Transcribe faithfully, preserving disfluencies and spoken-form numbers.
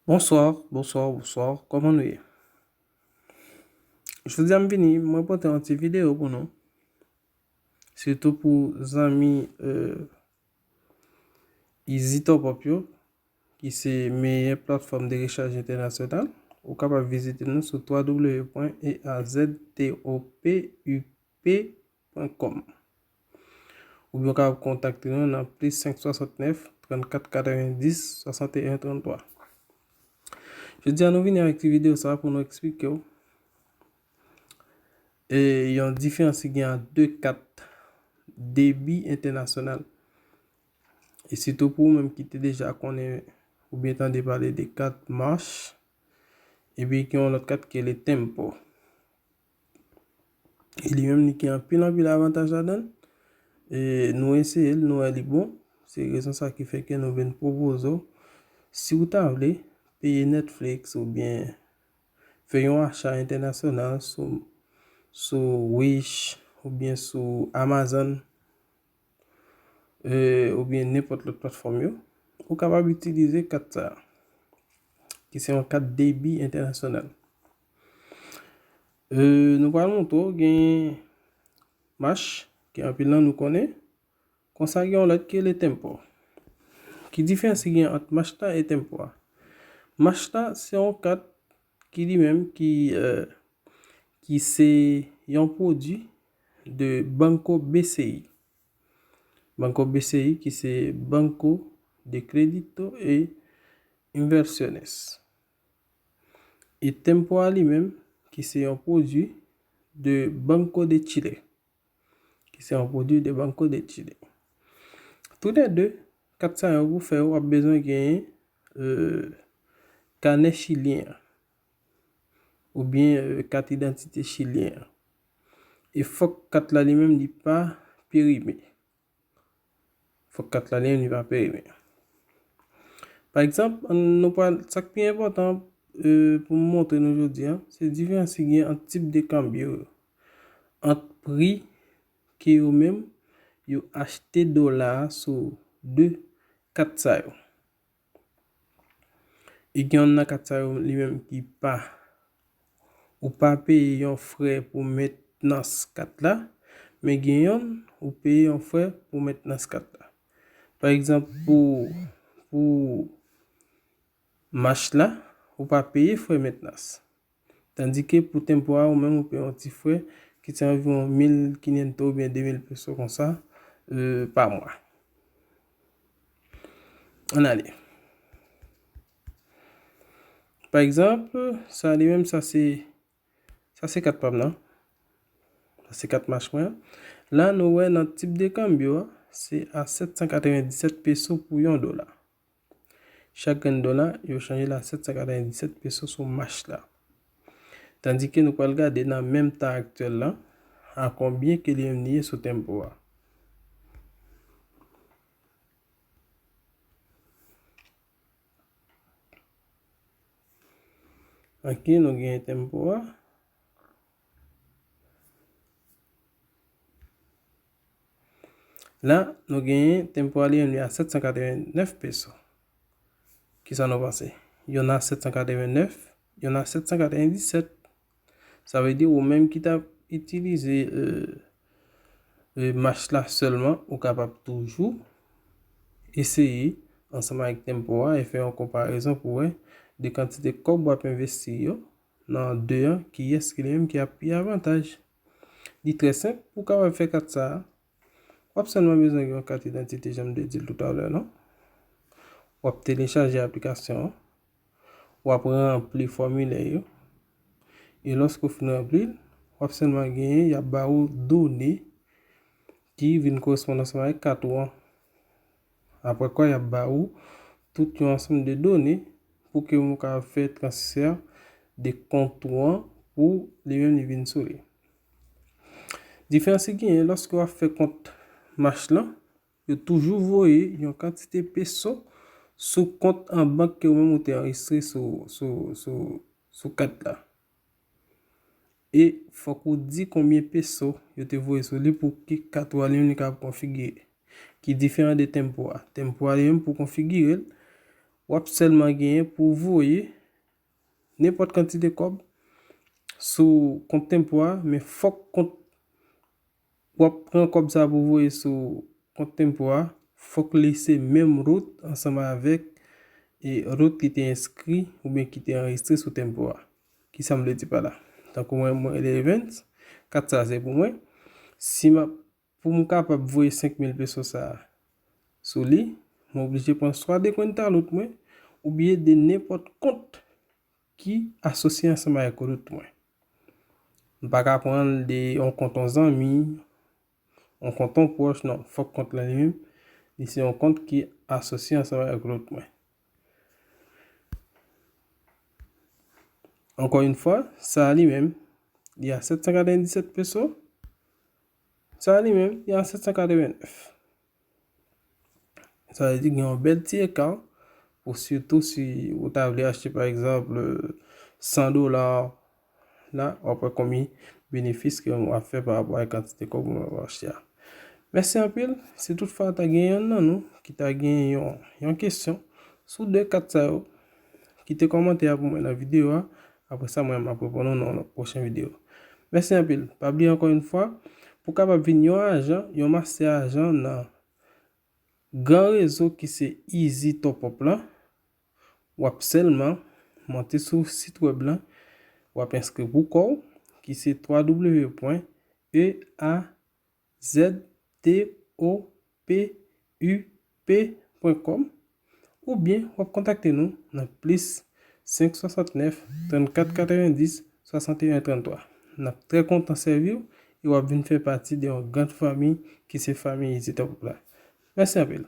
Bonswa, bonswa, bonswa. Kòman nou ye? Jodi a m vini, mwen pote yon ti videyo pou nou. Sitou pou zanmi euh, Easy Top Up yo, ki se meyè platfòm de rechaj entènasyonal. Ou kapab vizite nou sou w w w pwen e a zed t o p u p pwen kòm. Oubyen w kapab kontakte nou nan plis senk swasantnèf, trannkat, katrevendis, swasanteyen, tranntwa. Jodi a nou vini avèk ti videyo sa pou nou eksplike w e yon diferans ki gen ant de kat debi entènasyonal. E sitou pou ou menm ki te deja konnen oubyen tande pale de kat Mash, epi gen yon lòt kat ki rele Tempo. E li menm li gen anpil anpil avantaj ladan l. E nou eseye l, nou wè li bon. Se rezon sa ki fè ke nou vin pwopoze w, si w ta vle, peye Netflix oubyen fè yon acha entènasyonal sou, sou Wish oubyen sou Amazon, euh, oubyen nenpòt lòt platfòm yo, ou kapab itilize kat sa a, ki se yon kat debi entènasyonal. Euh, nou pral montre w gen Mash, ke anpil nan nou konnen, konsa gen yon lòt ki rele Tempo. Ki diferans ki gen ant Mash la e Tempo a? Mash la, se yon kat ki li menm ki, euh, ki se yon pwodui de Banco B C I. Banco B C I ki se Banco de Crédito e Inversiones. E Tempo a li menm, ki se yon pwodui de Banco de Chile. Ki se yon pwodui de Banco de Chile. Toulède, kat sa yo pou fè yo, w ap bezwen genyen euh, kanè chilyen an, oubyen euh, kat idantite chilyen an. E fòk kat la li menm li pa perime. Fòk kat la li menm li pa perime. Pa egzanp, ann nou pral, sa k pi enpòtan euh, pou m montre nou jodi a, se diferans ki gen ant tip de kanbyo yo, ant pri ke yo menm yo achte dola a sou de kat sa yo. E gen yonn nan kat sa yo li menm ki pa, ou pa peye yon frè pou mentnans kat la, men gen yonn ou peye yon frè pou mentnans kat la. Pa egzanp, pou, pou Mash la, ou pa peye frè mentnans. Tandike pou Tempo a, ou menm ou peye yon ti frè ki se anviwon mil kinyentos oubyen de mil peso konsa euh, pa mwa. Ann ale. Pa egzanp, sa li menm, sa se, sa se kat pa m nan. Sa se kat Mash mwen an. La, nou wè nan tip de kanbyo a, se a sèt san katrevenndisèt peso pou yon dola. Chak grenn dola, yo chanje l a sèt san katrevenndisèt peso sou Mash la. Tandike nou pral gade nan menm tan aktyèl la, a konbyen ke li menm li ye sou Tempo a. Ok, nou genyen Tempo a. La, nou genyen Tempo a li menm li a sèt san katrevennnèf peso. Kisa nou panse? Yonn a sèt san katrevennnèf, yonn a sèt san katrevenndisèt. Sa vle di ou menm ki t ap itilize euh, euh, Mash la sèlman, ou kapab toujou eseye ansanm avèk Tempo a e fè yon konparezon pou wè de kantite kòb w ap envesti yo nan de an, kiyès ki li menm ki ap pi avantaj. Li trè senp pou w kapab fè kat sa a. W ap sèlman bezwen gen yon kat idantite, jan m te di l toutalè, non? W ap telechaje aplikasyon an. W ap ranpli fòmilè yo. E lòske w fin ranpli l, w ap sèlman genyen, y ap ba ou done ki vin koresponn ansanm avèk kat ou an. Apre kwa, y ap ba ou tout yon ansanm de done pou ke ou ka fè transfè de kont ou an pou li menm li vin sou li. Diferans ki genyen lòske w ap fè kont Mash lan, yo toujou voye yon kantite peso sou kont an bank ke ou menm ou te anrejistre sou, sou, sou, sou kat la. E fòk ou di konbyen peso yo te voye sou li pou ke kat ou a li menm li kapab konfigire. Ki diferan de Tempo a. Tempo a li menm pou konfigire l, W ap sèlman genyen pou w voye nenpòt kantite kòb sou kont Tempo a, men fòk kont w ap pran kòb sa pou voye sou kont Tempo a, fòk li se menm route ansanm avèk e route ki te enskri oubyen ki te anrejistre sou Tempo a. Ki sa m vle di pa la? Tankou mwen, mwen rele Evens, kat sa se pou mwen. Si m ap, pou m kapab voye senk mil peso sa a sou li, mwen oblije pran swa de kwenta route mwen oubyen de nenpòt kont ki asosye ansanm avèk route mwen. M pa ka pran l de yon kont yon zanmi, yon kont yon pwòch, non, fòk kont lan li menm, li se yon kont ki asosye ansanm avèk route mwen. Encore une fois, sa a li menm, li a sèt san katrevenndisèt peso. Sa a li menm, li a sèt san katrevennnèf. Sa vle di gen yon bèl ti eka pou sitou si ou ta vle achte pa egzanp san dola la, w ap wè konbyen benefis ke w ap fè pa rapò ak kantite kòb ou ap achte a. Mèsi anpil. Si toutfwa ta gen yonn nan nou ki ta gen yon, yon kesyon sou de kat sa yo, kite kòmantè a pou mwen nan videyo a. Apre sa, mwen m ap reponn ou nan yon pwochen videyo. Mèsi anpil. Pa bliye ankò yon fwa, pou kapab vin yon ajan, yon mastè ajan nan gran rezo ki se Easy Top Up lan, w ap sèlman monte sou sit wèb lan, w ap enskri pou kò w, ki se twa w pwen e a zèd t o p u p pwen kòm, oubyen w ap kontakte nou nan plis senk swasantnèf, trannkat katrevendis, swasanteyen, tranntwa. N ap trè kontan sèvi w e w ap vin fè pati de yon gran fanmi ki se fanmi Easy Top Up la. Mèsi anpil.